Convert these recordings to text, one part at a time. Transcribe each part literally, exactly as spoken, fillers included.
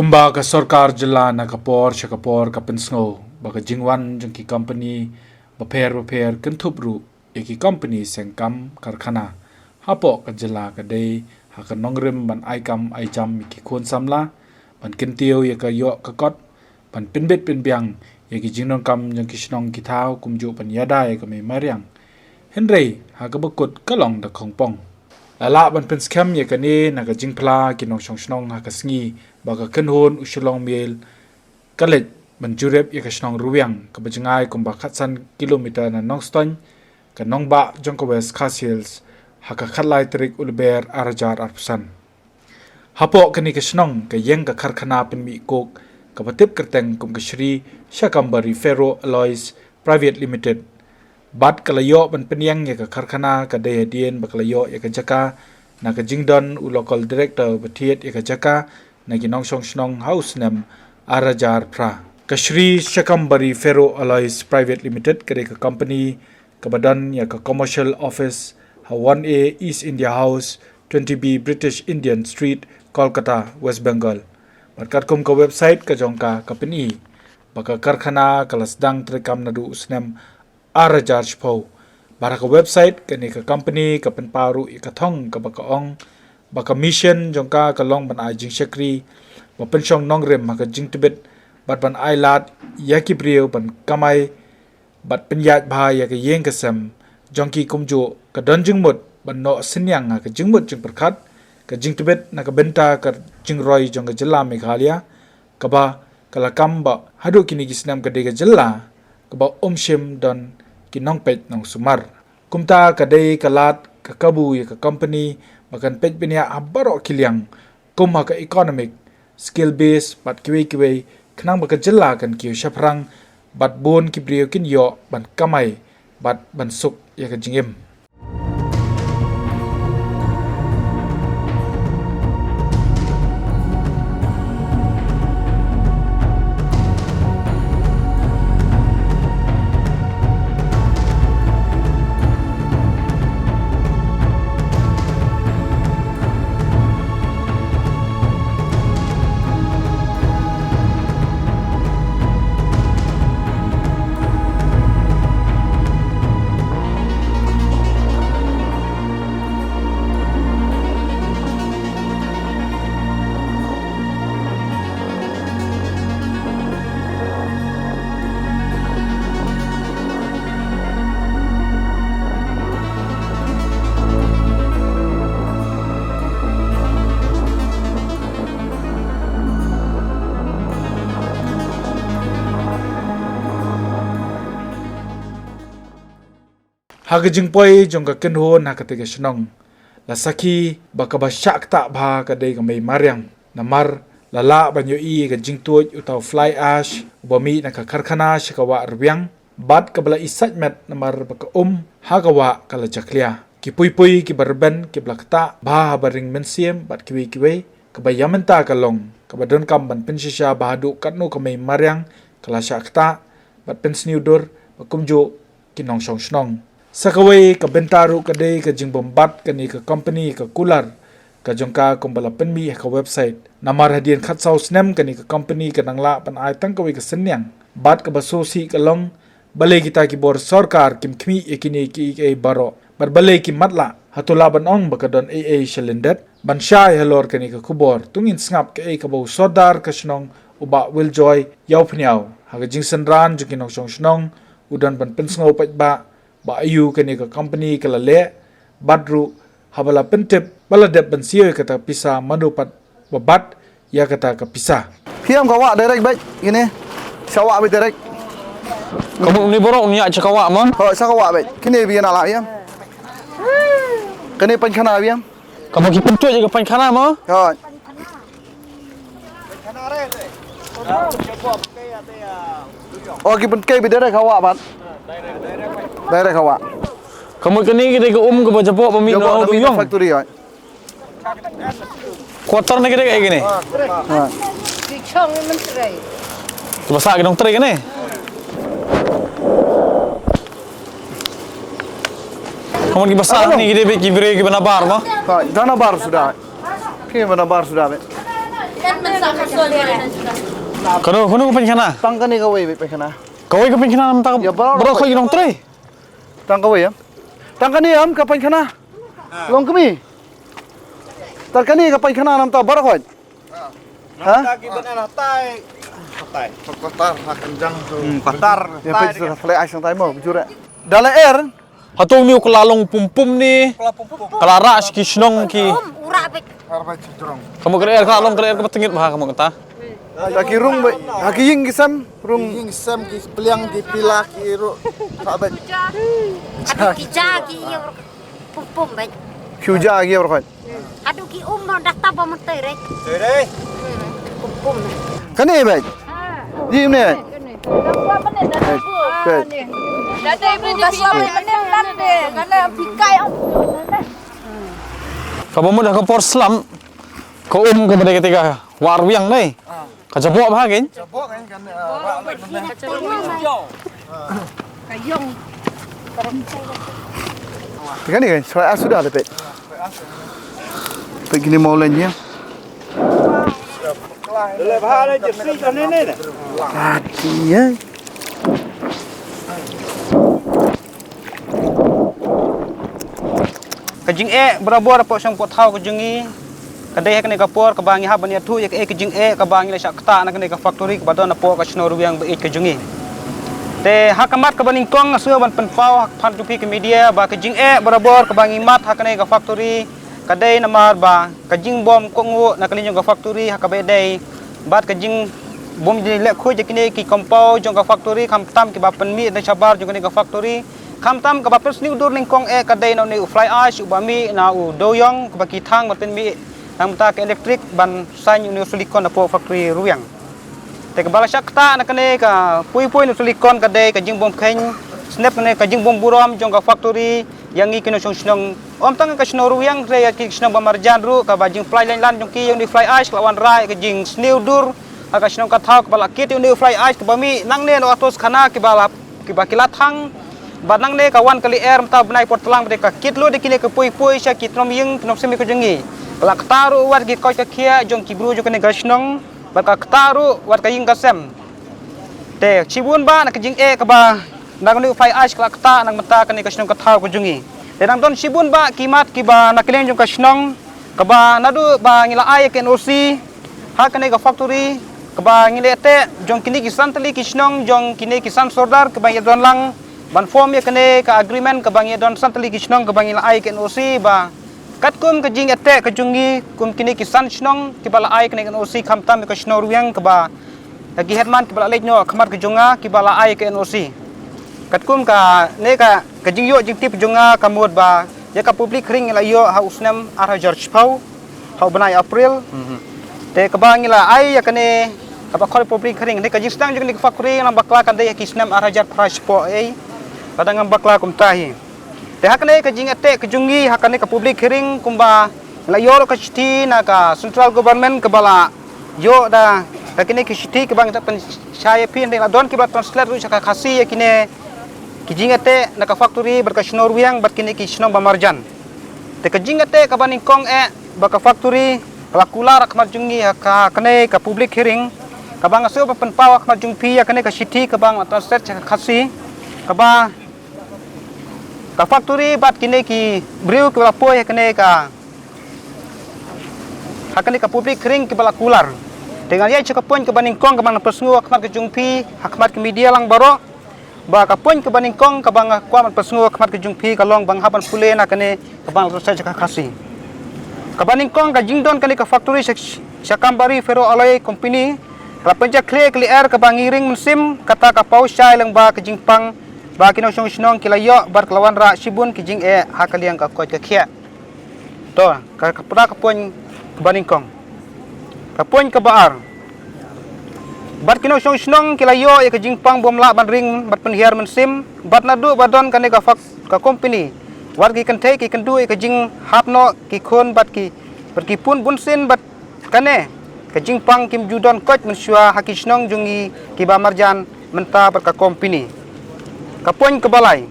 Kumba ka sorkar jylla na ka por sha ka por ka pynsngew ba ka jingwan jong ki kompani bapher bapher kynthup ruh ïa ki kompani seng kam karkhana hapoh ka jylla ka dei ha ka nongrim ban ai kam ai jam ïa ki khun samla, ban kyntiew ïa ka ïoh ka kot, ban pynbit pynbiang ïa ki jingdonkam jong ki shnong ki thaw kumjuh ban ïada ïa ka mei mariang. Hynrei ha kaba kut ka long da khongpong. La lah ban pynskhem ïa kane na ka jingphla ki nongshong shnong ha ka sngi ba ka kynhun u Shillong Mail ka leit ban jurip ïa ka shnong Ruwiang kaba jngai kumba khatsan kilometer na Nongstoiñ, ka nongbah jong ka West Khasi Hills, ha ka khatlai tarik u Lber ar hajar arphew san. Hapoh kane ka shnong ka ïeng ka karkhana pynmih coke kaba tip kyrteng kum ka Shri Shakambari Ferro Alloys Private Limited. Bad ka la ïoh ban pynïeng ïa ka karkhana ka dei hadien ba ka la ïoh ïa ka jaka na ka jingdon u local director ba thied ïa ka jaka na ki nongshong shnong ha u snem ar hajar phra. Ka Shri Shakambari Ferro Alloys Private Limited ka dei ka company kaba don ïa ka commercial office ha one A East India House, twenty B British Indian Street, Kolkata, West Bengal. Bad katkum ka website ka jong ka ka pyni ba ka karkhana ka la sdang treikam naduh u snem ar hajar shiphew. Bad ha ka website kane ka company ka pynpaw ruh ïa ka thong kaba ka ong ba ka mission jong ka ka long ban ai jingshakri, ba pynshong nongrim ha ka jingtbit, bad ban ai lad ïa ki briew ban kamai bad pynïaid bha ïa ka ïing ka sem jong ki kumjuh ka don jingmut ban noh synñiang ha ka jingmut jingpyrkhat, ka jingtbit na ka bynta ka jingroi jong ka jylla Meghalaya, kaba ka la kam ba haduh kine ki snem ka dei ka jylla kaba um shym don ki nongpeit nongsumar. Kumta ka dei ka lad ka kabu ïa ka company ba kan peit bniah ha baroh ki liang, kum ha ka economic, skill base bad kiwei kiwei, khnang ba ka jylla kan kiew shaphrang bad bun ki briew kin ïoh ban kamai bad ban suk ïa ka jingim. Ha ka jingpoi jong ka kynhun ha kata ka shnong, la sakhi ba kaba shah ktah bha ka dei ka mei mariang. Namar la lah ban ïohi ka jingtuid uta u fly ash uba mih na ka karkhana sha ka wah Ruwiang, bad kaba la isait met namar ba ka um ha ka wah ka la jakhlia. Ki puipui kiba rben kiba la ktah bha haba ring mynsiem bad kiwei kiwei, kaba ïa mynta ka long kaba donkam ban pynshisha ba haduh katno ka mei mariang ka la shah ktah bad pynsniew dur ba kumjuh ki nongshong shnong. Sa kawei ka bynta ruh ka dei ka jingbymbat kane ka company ka kular ka jong ka kumba la pynmih ha ka website. Namar hadien khatsaw snem kane ka company ka nang lah ban ai tang kawei ka synñiang. Bad kaba sngewsih ka long, balei kita ki bor sorkar kim khmih ïa kine kiei kiei baroh? Bad balei kim matlah? Hato lah ban ong ba ka don eiei sha lyndet? Ban shai halor kane ka khubor, to ngin sngap kaei kaba u sordar ka shnong u Bah Wiljoy Ïawphniaw, ha ka jingsynran jong ki nongshong shnong, u don ban pynsngew paidbah ba aïu kane ka company ka la leh, bad ruh haba la pyntip ba la dep ban siew ïa kata ka pisa, mano pat ba bat ïa kata ka pisa. Phi ïam ka wah direct beit kine. Sha wah beit direct. Ka mut une baroh un ïaid sha ka wah mo? Ho, sha ka wah beit. Kine beit na la ïam. Kane pynkhana beit ïam. Ka mut ki pyntuid ïa ka pynkhana mo? Ho. Oh, ki pyntkei beit direct ha wah pat. Direct ha wah. Ka mut kane ki dei ka um kaba jaboh ba mih na Dong Ïong. Factory, oi. Quarter ne ki dei ka kine. Ha. Ki chong ni myntrei. Ki ba sah ki nongtrei kine. Ka mut ki ba sah ni ki dei beit ki briew kiba nabar mo? Ha, da nabar suda. Ki ba nabar suda beit. Kano, kano ka painkhana? Tang kane kawei, painkhana. Kawei ka painkhana namar ta ka baroh khoi ki nongtrei. Tang kawei em. Tang kane em ka painkhana. Long kmie. Tang kane ka painkhana namar ta baroh khoi. Ha? Namar ta ki ban ana tai. Tai. Kotar ha kynjang tu. Hmm, kotar. Ya, tai peit dia. Sa thlai ai sang tai mo, bujur eh. Da la er. Hato une u kylla long pum pum ne? Kylla pum pum. Kylla rah sha ki shnong ki. Pum, u rah beit. Ka mut ka la er, ka la long, ka la er kaba tyngit bha ka mut kata. Ha ki rung beit. Ha ki ïing ki sem, rung. Ïing sem ki pliang ki pila ki ruh. Ka beit. Haduh ki ja ki ïa pum pum beit. Ki ja ki ïa. Haduh ki um mo dah tap mo tei re. Tei re. Pum pum. Kane beit. Di ne. Beit. Kaba mut ha ka por slap ka um kaba dei kata ka wah rwiang dei. Ka jaboh bha kein. Jaboh kein kan. Ka ïong. Kan ni kan suai as sudah depek. Pek gini mau lain ya. Le bha le jersey kan ni ni. Hati ya. Ka jingeh barabor hapoh shong poh thaw ka jong ngi ka dei ha kane ka por kaba ngi hap ban ïathuh ïa kaei ka jingeh kaba ngi la shah ktah na kane ka factory kaba don hapoh ka shnong Rwiang ba ïeit ka jong ngi. Te ha ka mat kaba nyngkong nga sngew ban pynpaw ha ka phan jong phi ka media ba ka jingeh barabor kaba ngi mad ha kane ka factory ka dei namar ba ka jingbym kohnguh na ka liang jong ka factory ha kaba ïadei bad ka jingbym ju leh khuid ïa kine ki compound jong ka factory khamtam kiba pynmih na shabar jong kane ka factory. Khamtam kaba pynsniew dur nyngkong eh ka dei na une u fly ash uba mih na u dewiong kaba ki thang ban pynmih na ka bynta ka electric ban saiñ une u silicon hapoh factory Rwiang. Te kaba la shah ktah na kane ka pui pui na u silicon ka dei ka jingbym kheiñ, sngap kane ka jingbym burom jong ka factory ïa ngi ki nongshong shnong. Ym tang ka shnong Rwiang hynrei ïa ki shnong ba marjan ruh kaba jingpynlait laiñ lan jong ki ïa une u fly ash ka la wanrah ïa ka jingsniew dur ha ka shnong ka thaw kaba la kit ïa une u fly ash kaba mih nangne na u atos khana kiba la kiba ki la thang. Bad nangne ka wan ka lyer mynta u bnai por tlang bad ka kit lut ïa kine ka pui pui sha ki tnum ïing tnum sem ka jong ngi. Ka la ktah ruh wat ki koit ka khiah jong ki briew jong kane ka shnong bad ka ktah ruh wat ka ïing ka sem. Te shibun bah na ka jingeh kaba na kane u fly ash ka la ktah na ka bynta kane ka shnong ka thaw ka jong ngi. Te nang don shibun bah ki mat kiba na ka liang jong ka shnong kaba naduh ba ngi la ai ïa ka N O C ha kane ka factory kaba ngi la ïateh jong kine ki san tylli ki shnong jong kine ki san sordar kaba ngi ïadon lang ban form ïa kane ka agreement kaba ngi ïadon san tylli ki shnong kaba ngi la ai ïa ka N O C ba katkum ka jingïateh ka jong ngi kum kine ki san shnong kiba la ai ïa kane ka N O C khamtam ïa ka shnong Rwiang kaba ïa ki headman kiba la leit noh ha khmat ka jong nga kiba la ai ïa ka N O C. Katkum kane ka ka jingïoh jingtip jong nga ka mut ba ïa ka public hearing ngi la ïoh ha u snem ar hajar shiphew ha u bnai April. Te kaba ngi la ai ïa kane kaba khot public hearing ne ka jingsdang jong kane ka factory nang bakla ka dei ha ki snem ar hajar phra shiphew ei. Lada ngam bakla kumta hi. Te ha kane ka jingïateh ka jong ngi ha kane ka public hearing kumba la ïoh ruh ka shithi na ka central government kaba la ïoh da ka kine ki shithi kaba ngi ta pynshai ïa phi hynrei la don kiba la translate ruh sha ka Khasi ïa kine ki jingïateh na ka factory bad ka shnong Rwiang bad kine ki shnong ba marjan. Te ka jingïateh kaba nyngkong eh ba ka factory ka la kular ha khmat jong ngi ha ka kane ka public hearing kaba nga sngew ban pynpaw ha khmat jong phi ïa kane ka shithi kaba nga translate sha ka Khasi kaba ka factory bad kine ki briew kiba la poi ha kane ka ha kane ka public hearing kiba la kular. Te nga ïaid sha ka point kaba nyngkong kaba nga pynsngew ha khmat ka jong phi ha khmat ka media lang baroh. Ba ka point kaba nyngkong kaba nga kwah ban pynsngew ha khmat ka jong phi ka long ba nga hap ban pule na kane kaba nga la sait sha ka Khasi. Kaba nyngkong ka jingdon kane ka factory sha, sha Kambari Ferro Alloy Company ka la pynjakhlia ka lyer kaba ngi ring mynsiem kata ka paw shai lyngba ka jingpang ba ki nongshong shnong ki la ïoh bad ka la wanrah shibun ki jingeh ha ka liang ka koit ka khiah. To, ka, ka pra ka point kaba nyngkong. Ka point kaba ar. Bad ki nongshong shnong ki la ïoh ïa ka jingpang bym lah ban ring bad pynhiar mynsiem bad naduh ba don kane ka fak ka company. Wat ki kynthei ki kynduh ïa ka jinghap noh ki khun bad ki bad ki pun bunsien bad kane ka jingpang kim ju don koit mynshuwa ha ki shnong jong ngi kiba marjan mynta bad ka company. Ka point kaba lai.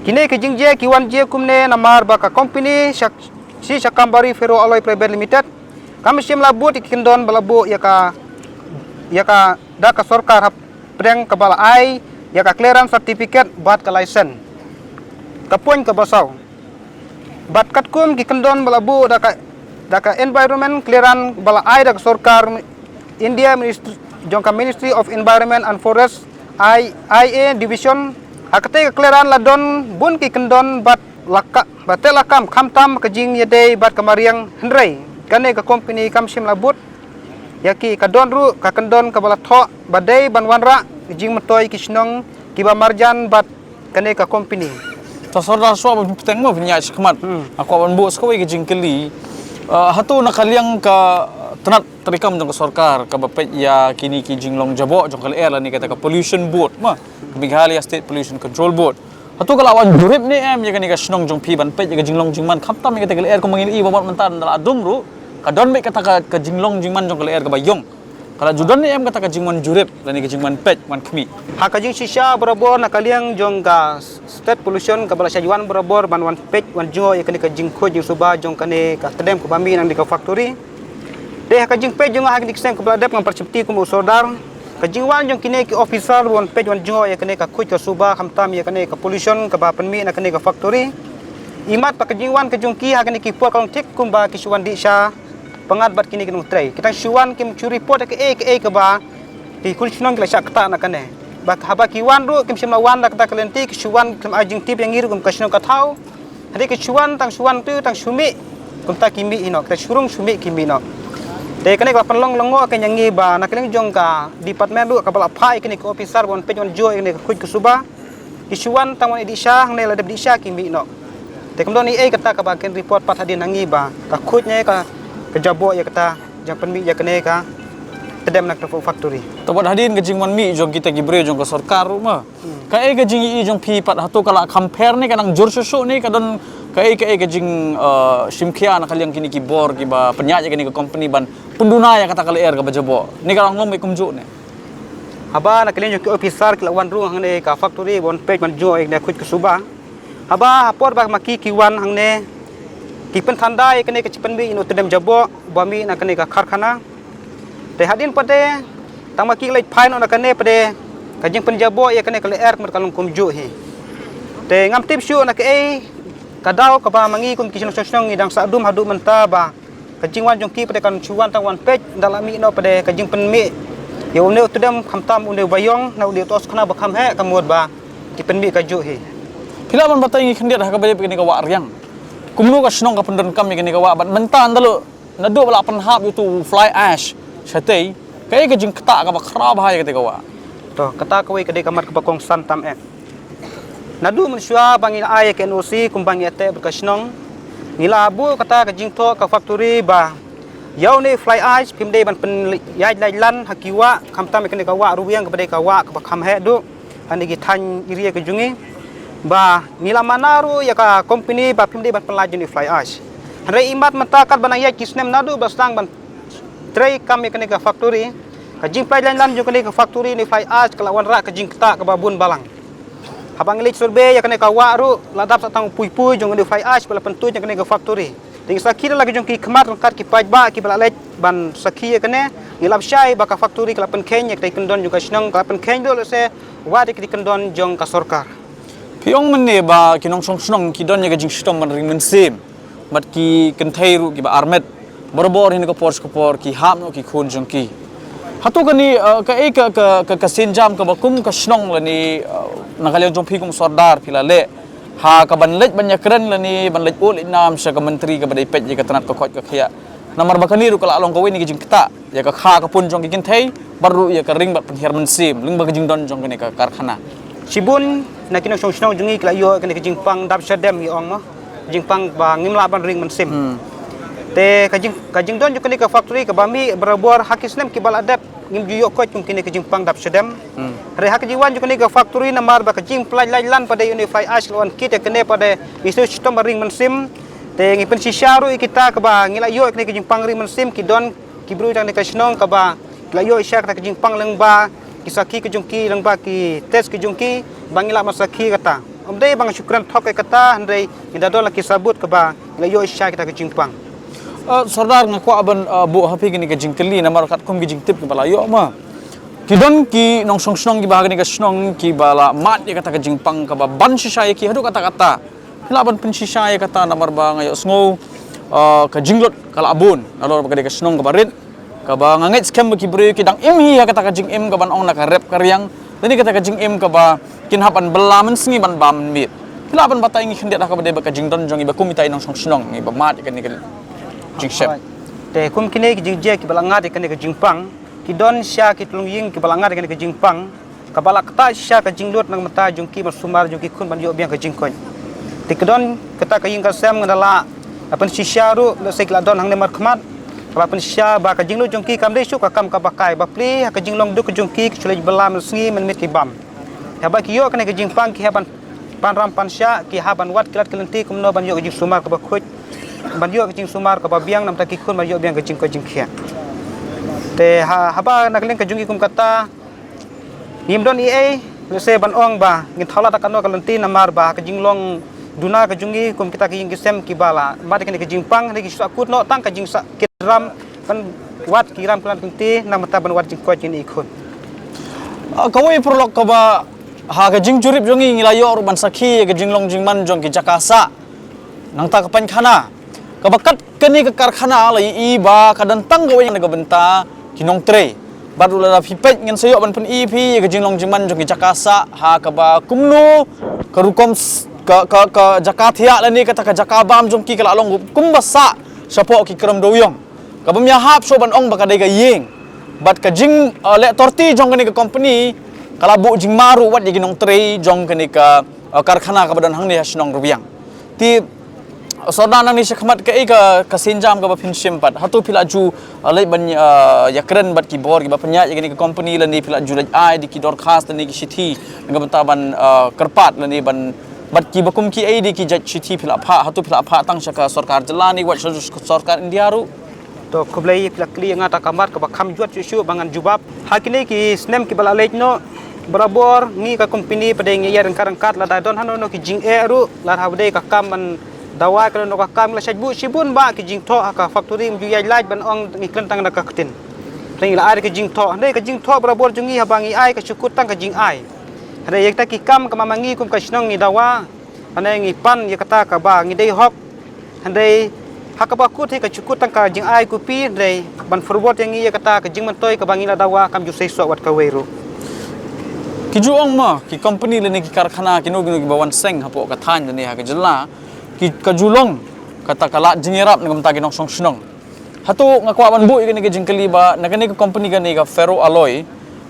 Kine ki jingjia ki wan jia kumne namar ba ka company sha, shi sha Kambari Ferro Alloy Private Limited Kam shym la bud ïa ki kyndon ba la buh ïa ka, ïa ka da ka sorkar hapdeng kaba la ai ïa ka clearance certificate bad ka license. Ka point kaba saw. Bad katkum ki kyndon ba la buh da ka, da ka environment clearance ba la ai da ka sorkar India, Ministry, jong ka Ministry of Environment and Forest, I, I A Division, ha katei ka clearance la don bun ki kyndon bad la ka, bad te la kam khamtam ka jingïadei bad ka mariang, hynrei kane ka company kam shym la bud ïa ki. Ka don ruh ka kyndon kaba la thoh ba dei ban wanrah jingmyntoi ki shnong kiba marjan bad kane ka company. To Sordar, shuwa ban pynbteng mo, pynïaid shakhmat. Hmm. Nga kwah ban buh sa kawei ka jingkylli. Uh, hato na ka liang ka tnat treikam jong ka sorkar kaba peit ïa kine ki jinglong jaboh jong ka lyer lane kata ka pollution board mo, ka Meghalaya State Pollution Control Board, hato ka la wan jurip ne em ïa kane ka shnong jong phi ban peit ïa ka jinglong jingman, khamtam ïa kata ka lyer? Kumba ngi la ïohi ba mut mynta da la dum ruh ka don beit kata ka, ka jinglong jingman jong ka lyer kaba ïong. Ka la ju don ne em kata ka jingwan jurip lane ka jingwan peit wan khmih? Ha ka jingshisha barabor na ka liang jong ka State Pollution kaba la shah wan barabor ban wan peit wan jngoh ïa kane ka jingkhuid jingsuba jong kane ka tdem kaba mih na kane ka factory. Te ha ka jingpeit jong nga ha kine ki snem kaba la dep, nga pyrshah pyrta kum u Sordar, ka jingwan jong kine ki officer wan peit wan jngoh ïa kane ka khuid ka suba khamtam ïa kane ka pollution kaba pynmih na kane ka factory, imat ba ka jingwan ka jong ki ha kine ki por ka long thik kumba ki shu wan dih sha pyngngad bad kine ki nongtrei. Ki tang shu wan, kim shu report kaei kaei kaba ki khun shnong ki la shah ktah na kane. Ba haba ki wan ruh kim shym la wan da kata ka lynti, ki shu wan kim ai jingtip ïa ngi ruh kum ka shnong ka thaw. Hynrei ki shu wan, tang shu wan tu, tang shu mih kumta ki mih hi noh, kita shu rung shu mih ki mih noh. Te kane ka la pynlong lyngngoh ka ïa ngi ba na ka liang jong ka department ruh kaba la phah ïa kine ki officer ban peit wan jngoh ïa kane ka khuid ka suba, ki shu wan tang wan dih sha hangne, la dep dih sha ki mih noh. Te kam don ei ei kata kaba kin report pat hadien ha ngi ba ka khuid ne ka, ka jaboh ïa kata jingpynmih ïa kane ka tdem na kata factory. To bad hadien ka jingwan mih jong kita ki briew jong ka sorkar ruh mo, kaei ka jingïohi jong phi pat, hato ka la kham pher ne ka nang jur shuh shuh ne ka don kaei kaei ka jing, uh, shimkhia na ka liang kine ki bor kiba pynïaid ïa kane ka company ban pynduna ïa kata ka lyer kaba jaboh, ne ka la long beit kumjuh ne? Haba na ka liang jong ki officer ki la wan rung hangne ka factory ban peit ban jngoh ïa kane ka khuid ka suba, haba ha por ba ma ki ki wan hangne ki pynthanda ïa kane ka jingpynmih ïa u tdem jaboh ba mih na kane ka karkhana. Te hadien pat de tang ma ki leit phai noh na kane pat de ka jingpynjaboh ïa kane ka lyer ka mut ka long kumjuh hi. Te ngam tip shuh na kaei ka daw kaba ma ngi kum ki shnong shnong shnong ngi dang sah dum haduh mynta ba ka jingwan jong ki pat de kan shu wan tang wan peit, da la mih noh pat de ka jingpynmih ïa une u tdem khamtam une uba ïong na une u tdem khana ba kham heh ka mut ba ki pynmih kajuh hi. Phi lah ban batai ngi khyndiat ha kaba ïadei bad kane ka wah riang, kumno ka shnong ka pyndonkam ïa kane ka wah bad mynta ynda ruh naduh ba la pynhap ïa utu u fly ash shatei, kaei ka jingktah kaba khraw bha ïa katei ka wah? To kata kawei ka dei ka mat kaba kongsan tam eh. Naduh mynshuwa ba ngi la ai ïa ka N O C kumba ngi ïateh bad ka shnong, ngi la buh kata ka jingthoh ka factory ba ïa une u fly ash phim dei ban pynïaid lait lan ha ki wah, khamtam ïa kane ka wah Ruwiang kaba dei ka wah kaba kham heh duh ha kine ki thaiñ area ka jong ngi, ba ngi la mana ruh ïa ka company ba phim dei ban pynlait ïa une u fly ash. Hynrei imat mynta katba nang ïaid ki snem naduh ba sdang ban treikam ïa kane ka factory, ka jingpynlait lait lan jong kane ka factory une u fly ash ka la wanrah ka jingktah kaba bun balang. Haba ngi leit survey ïa kane ka wah ruh la dap sa tang u pui pui jong une u fly ash ba la pyntuid ïa kane ka factory. Te ngi sakhi da la ki jong ki khmat ryngkat ki paidbah kiba la leit ban sakhi ïa kane, ngi lap shai ba ka factory ka la pynkheiñ ïa katei ka kyndon jong ka shnong, ka la pynkheiñ duh lehse wat ïa katei ka kyndon jong ka sorkar. Phi ong mynne ba ki nongshong shnong ki don ïa ka jingshitom ban ring mynsiem bad ki kynthei ruh kiba armet barabor hi na ka por sha ka por ki hap noh ki khun jong ki. Hato kane, eh, kaei ka, ka, ka, ka sienjam kaba kum ka shnong lane, eh, na ka liang jong phi kum u Sordar phi la leh ha kaban leit ban ïakren lane ban leit ud leit nam sha ka myntri kaba dei peit ïa ka tnat ka koit ka khiah? Namar ba kane ruh ka la long kawei na ki jingktah ïa ka kha ka pun jong ki kynthei bad ruh ïa ka ring bad pynhiar mynsiem lyngba ka jingdon jong kane ka karkhana. Shibun na ki nongshong shnong jong ngi ki la ïoh kane ka jingpang dap shadem ngi ong mo, jingpang ba ngim lah ban ring mynsiem. Hmm. Te ka jing, ka jingdon jong kane ka factory kaba mih barabor ha ki snem kiba la dep ngim ju ïoh koit kum kane ka jingpang dap shadem. Hmm. Hynrei ha ka jingwan jong kane ka factory namar ba ka jingpynlait lait lan pat de une u fly ash ka la wan kit ïa kane pat de ngi shu shitom ba ring mynsiem. Te ngi pynshisha ruh ïa kita kaba ngi la ïoh kane ka jingpang ring mynsiem, ki don ki briew jong kane ka shnong kaba ki la ïoh shisha kata ka jingpang lyngba ki sakhi ka jong ki, lyngba ki test ka jong ki ba ngi lah ban sakhi kata. Ym dei ba nga shu kren thok ïa kata hynrei ngi da don la ki sabut kaba ngi la ïoh shisha kita ka jingpang. Uh, Sordar, nga kwah ban uh, buh ha phi kane ka jingkylli namar katkum ki jingtip kiba la ïoh ma. Ki don ki nongshong shnong kiba ha kane ka shnong kiba la mad ïa kata ka jingpang kaba ban shisha ïa ki haduh katta katta. Phi lah ban pynshisha ïa kata namar ba nga ïohsngew uh, ka jinglut ka la bun. Nalor ba ka dei ka shnong kaba rit. Kaba nga ngeit skhem ba ki briew ki dang im hi ha kata ka jingim kaban ong na ka rep ka riang. Lane kata ka jingim kaba kin hap ban bylla mynsngi ban bam miet. Phi lah ban batai ngi khyndiat ha kaba dei ba ka jingdon jong ngi ba kum ita i nongshong shnong ngi ba mad ïa kane ka jingshem. Te kum kine ki jingjia kiba la ngat ïa kane ka jingpang, ki don sha ki tlung ïing kiba la ngat ïa kane ka jingpang, kaba la ktah sha ka jinglut nang mynta jong ki ban sumar jong ki khun ban ïoh biang ka jingkoit. Te ki don kata ka ïing ka sem nga da la pynshisha ruh, lehse ki la don hangne markhmat, ka la pynshisha ba ka jinglut jong ki kam dei shuh ka kam kaba kai, ba plie ha ka jinglong duk jong ki, ki shu leit bylla mynsngi mynmiet ki bam. Haba ki ïoh kane ka jingpang ki hap ban pan ram pan shah, ki hap ban wad ki lad ki lynti kumno ban ïoh ka jingsumar kaba khuid, ban ïoh ka jingsumar kaba biang, namar ki khun ban ïoh biang ka jingkoit jingkhiah. Te ha, haba na ka liang ka jong ki kum kata, ngim don ei ei, lehse ban ong ba ngin thaw lad da kano ka lynti namar ba ka jinglong duna ka jong ngi kum kita ki ïing ki sem kiba la mad ïa kane ka jingpang, hynrei ki shu sah kut noh tang ka jingsah kit ram, ban wad ki ram ki lad ki lynti namar ban wad jingkoit jong ki khun. Uh, kawei paralok kaba ha ka jingjurip jong ngi ngi la ïoh ruh ban sakhi ïa ka jinglong jingman jong ki jaka sah. Nangta ka painkhana kaba kat kane ka karkhana la ïohi ba ka don tang kawei na ka bynta ki nongtrei. Bad ruh lada phi peit ngin sa ïoh ban pyni ïa phi ïa ka jinglong jingman jong ki jaka sah ha kaba kumno ka rukom s-, ka, ka, ka jaka thiah lane kata ka jaka bam jong ki ka la long kumba sah shapoh ki krem dewiong. Kaba ym ïahap shuh ban ong ba ka dei ka ïing. Bad ka jing uh, leh torti jong kane ka company ka la buh jingma ruh wat ïa ki nongtrei jong kane ka uh, karkhana kaba don hangne ha shnong Rwiang. Te Sordar, nangne shakhmat kaei ka, ka sienjam kaba phin shim pat? Hato phi la ju uh, leit ban uh, ïakren bad ki bor kiba pynïaid ïa kane ka company lane phi la ju leit ai da ki dorkhas lane ki shithi na ka bynta ban uh, kyrpad lane ban bad kiba kum kiei de ki jait shithi phi la phah? Hato phi la phah tang sha ka sorkar jylla ne wat sha sorkar India ruh? To khublei, phi la kylli ïa nga ta ka mat kaba kham jot shuh shuh ba ngan jubab. Ha kine ki snem kiba la leit noh, barabor ngi ka company pat de ngi ïa ryngkat ryngkat lada don hano hano ki jingeh ruh, lada haba dei ka kam ban dawa ka don ka kam, la shait buh shibun ba ki jingthoh ha ka factory, ym ju ïaid lait ban ong ngi kren tang da ka ktien. Te ngi la ai da ka jingthoh, hynrei ka jingthoh barabor jong ngi haba ngi ai ka shu kut tang ka jingai. Hynrei ïa kita ki kam kaba ma ngi kum ka shnong ngi dawa, hynrei ngi pan ïa kata kaba ngi dei hok. Hynrei ha kaba kut hi ka shu kut tang ka jingai copy, hynrei ban forward ïa ngi ïa kata ka jingmyntoi kaba ngi la dawa kam ju sei soh wat kawei ruh. Ki ju ong ma ki company lane ki karkhana kino kino kiba wan seng hapoh ka thaiñ lane ha ka jylla, ki ka ju long kata ka lad jingïarap na ka bynta ki nongshong shnong. Hato nga kwah ban buh ïa kane ka jingkylli ba na kane ka company kane ka Ferro Alloy,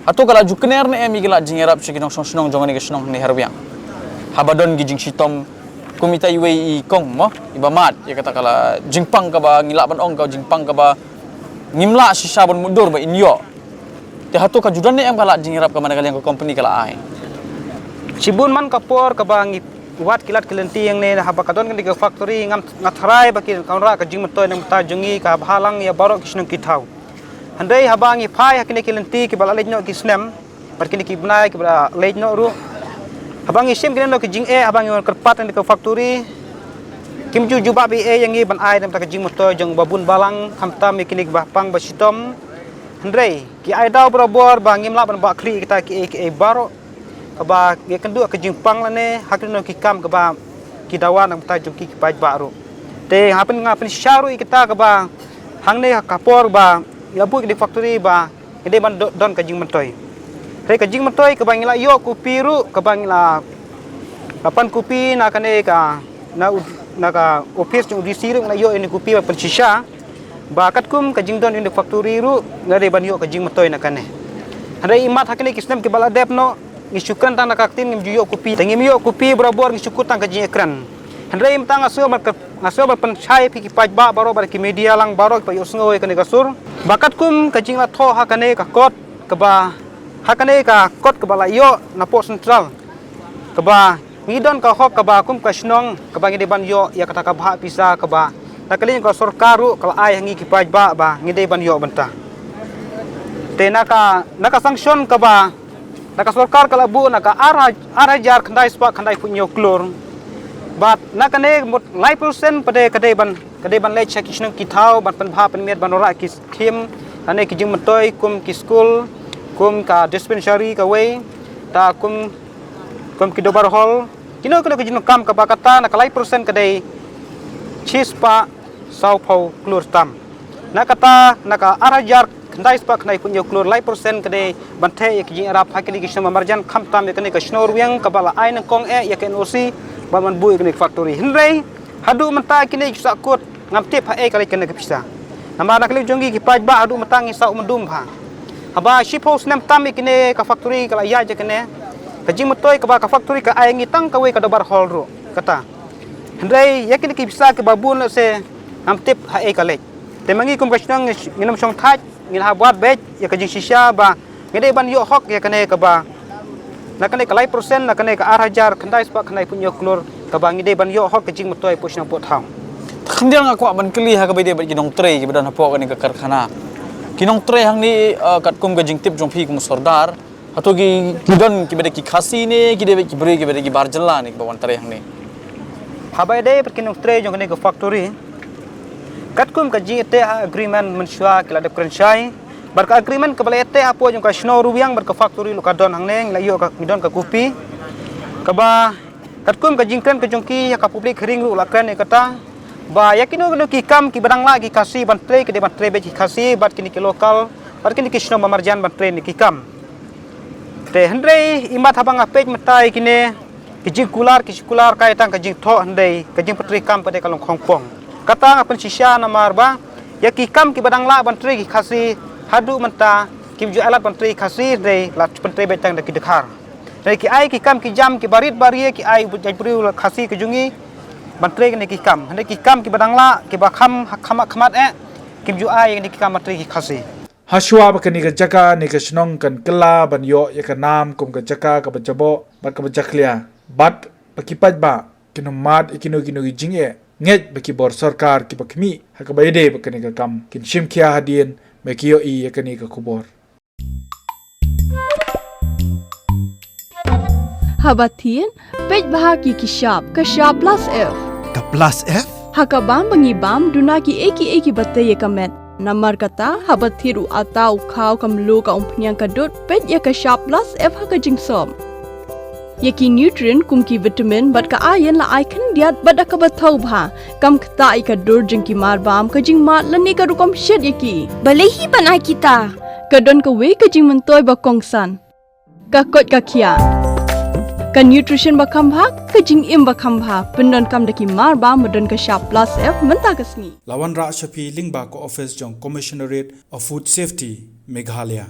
hato ka la ju kner ne em ïa ki lad jingïarap sha ki nongshong shnong jong kane ka shnong ne ha Rwiang? Haba don ki jingshitom kum ita iwei i kong mo iba mad ïa kata ka la jingpang kaba ngi lah ban ong ka jingpang kaba ngim lah shisha ban mutdur ba in ïoh. Te hato ka ju don ne em ka lad jingïarap kaba na ka liang ka company ka la ai? Shibun man ka por kaba ngi wad ki lad ki lynti ïa ngi ne haba ka don kane ka factory ngam, nga tharai ba ki kan wanrah ka jingmyntoi na ka bynta jong ngi kaba halang ïa baroh ki shnong ki thaw. Hynrei haba ngi phai ha kine ki lynti kiba la leit noh ki snem bad kine ki bnai kiba la leit noh ruh, haba ngi shim kine noh ki jingeh, haba ngi wan kyrpad na ka factory, kim ju jubab ei ei ïa ngi ban ai na ka bynta ka jingmyntoi jong ba bun balang, khamtam ïa kine kiba pang ba shitom. Hynrei ki ai daw barabor ba ngim lah ban bah khlieh ïa kita kiei kiei baroh kaba ïakynduh ka jingpang lane ha kino kino ki kam kaba ki dawa na ka bynta jong ki ki paidbah ruh. Te nga pyn, nga pynshisha ruh ïa kita kaba hangne ha ka por ba ngi la buh ïa kane ka factory ba ngi dei ban do-, don ka jingmyntoi. Hynrei ka jingmyntoi kaba ngi la ïoh copy ruh, kaba ngi la, la pan copy na kane ka, na u-, na ka office jong u D C ruh ngi la ïoh ïa kane ka copy ba pynshisha ba katkum ka jingdon ïa kane ka factory ruh ngi la dei ban ïoh ka jingmyntoi na kane. Hynrei imat ha kine ki snem kiba la dep noh ngi shu kren tang da ka ktien, ngim ju ïoh copy. Te ngim ïoh copy barabor, ngi shu kut tang ka jingïakren. Hynrei mynta nga sngew ban, nga sngew ban pynshai ïa phi ki paidbah baroh bad ki media lang baroh kiba ïohsngew ïa kane ka sur ba katkum ka jingla thoh ha kane ka kot kaba, ha kane ka kot kaba la ïoh na pdeng central, kaba ngi don ka hok kaba kum ka shnong kaba ngi dei ban ïoh ïa kata ka bhah pisa kaba na ka liang ka sorkar ruh ka la ai ha ngi ki paidbah ba ngi dei ban ïoh bynta. Te na ka, na ka sanction kaba na ka sorkar ka la buh na ka ar haj-, ar hajar khyndai spah khyndaiphew hynñiew klur. Bad na kane mut lai percent pat ka dei ban, ka dei ban leit sha ki shnong ki thaw ban pynbha pynmiat ban wanrah ki skim, lane ki jingmyntoi kum ki skul, kum ka dispensary kawei, ta kum, kum ki dorbar hall. Kino kino ki jingdonkam kaba kata na ka lai percent ka dei shispah sawphew klur tam. Na kata na ka ar hajar khyndai spah khyndaiphew hynñiew klur, lai percent ka dei ban theh ïa ki jingïarap ha kine ki shnong ba marjan, khamtam ïa kane ka shnong Rwiang kaba la ai nyngkong eh ïa ka N O C ban, ban buh ïa kane ka factory. Hynrei haduh mynta kine ki sahkut ngam tip haei ka leit kane ka pisa. Namar na ka liang jong ngi ki paidbah haduh mynta ngi sah myndum bha. Haba shiphew snem tam ïa kine ka factory ka la ïaid ïa kane ka jingmyntoi, kaba ka factory ka ai ngi tang kawei ka dorbar hall ruh kata. Hynrei ïa kine ki pisa kiba bun lehse ngam tip haei ka leit. Te ma ngi kum ka shnong ngi, ngin ym shong thait, ngin hap wad beit ïa ka jingshisha ba ngi dei ban ïoh hok ïa kane kaba, na kane ka lai percent, na kane ka ar hajar khyndai spah khyndaiphew hynñiew klur kaba ngi dei ban ïoh hok ka jingmyntoi poh shnong poh thaw. Khyndiat nga kwah ban kylli ha kaba ïadei bad ki nongtrei kiba don hapoh kane ka karkhana. Ki nongtrei hangne, eh, katkum ka jingtip jong phi kum u sordar, hato ki, ki don kiba dei ki Khasi ne ki dei ki briew kiba dei ki bar jylla ne kiba wan trei hangne? Haba ïadei bad ki nongtrei jong kane ka factory, katkum ka jingïateh ha agreement mynshuwa ki la dep kren shai. Bad ka agreement kaba la ïateh hapoh jong ka shnong Rwiang bad ka factory ruh ka don hangne, ngi la ïoh ka, ngi don ka copy. Kaba katkum ka jingkren ka jong ki ha ka public hearing ruh la kren ïa kata ba ïa kino kino ki kam kiba dang lah ki Khasi ban trei, ki dei ban trei beit ki Khasi bad kine ki local bad kine ki shnong ba marjan ban trei ne ki kam. Te hynrei imat haba nga peit mynta ïa kine ki jingkular, ki jingkular ka ïa tang ka jingthoh, hynrei ka jingpyntreikam pat ka long khongpong. Kata nga pynshisha namar ba ïa ki kam kiba dang lah ban trei ki Khasi haduh mynta kim ju ai lad ban trei ki Khasi, hynrei la pyntrei beit tang da ki dkhar. Hynrei ki ai ki kam ki jam kiba rit ba rit, ki ai u jaitbynriew Khasi ka jong ngi ban trei kine ki kam. Hynrei ki kam kiba dang lah, kiba kham, kham, kham eh, kim ju ai kine ki kam ban trei ki Khasi. Hashwa ba kane ka jaka ne ka shnong kan kylla ban ïoh ïa ka nam kum ka jaka kaba jaboh bad kaba jakhlia, bad ba ki paidbah kin ym mad ïa kino kino ki jingeh, ngeit ba ki bor sorkar kiba khmih ha kaba ïadei bad kane ka kam kin shim khia hadien ba ki ïohi ïa kane ka khubor. Haba thied, peit bha ki ki shap, ka shap plus F. Ka plus F? Ha ka bam ba ngi bam, duna kiei kiei kiba tei ïa ka met. Namar kata, haba thied u atta, u khaw, ka mluh, ka umphniang, ka dud, peit ïa ka shap plus F ha ka jingsop. Ïa ki nutrient kum ki vitamin bad ka iron la ai khyndiat bad da kaba thaw bha. Kam ktah ïa ka dur jong ki marbam, ka jingmad lane ka rukom shet ïa ki. Balei hi ban ai kita? Ka don kawei ka jingmyntoi ba kongsan. Ka koit ka khiah. Ka nutrition ba kham bha, ka jingim ba kham bha. Pyndonkam da ki marbam ba don ka shap plus F mynta ka sngi. La wanrah sha phi lyngba ka office jong Commissionerate of Food Safety, Meghalaya.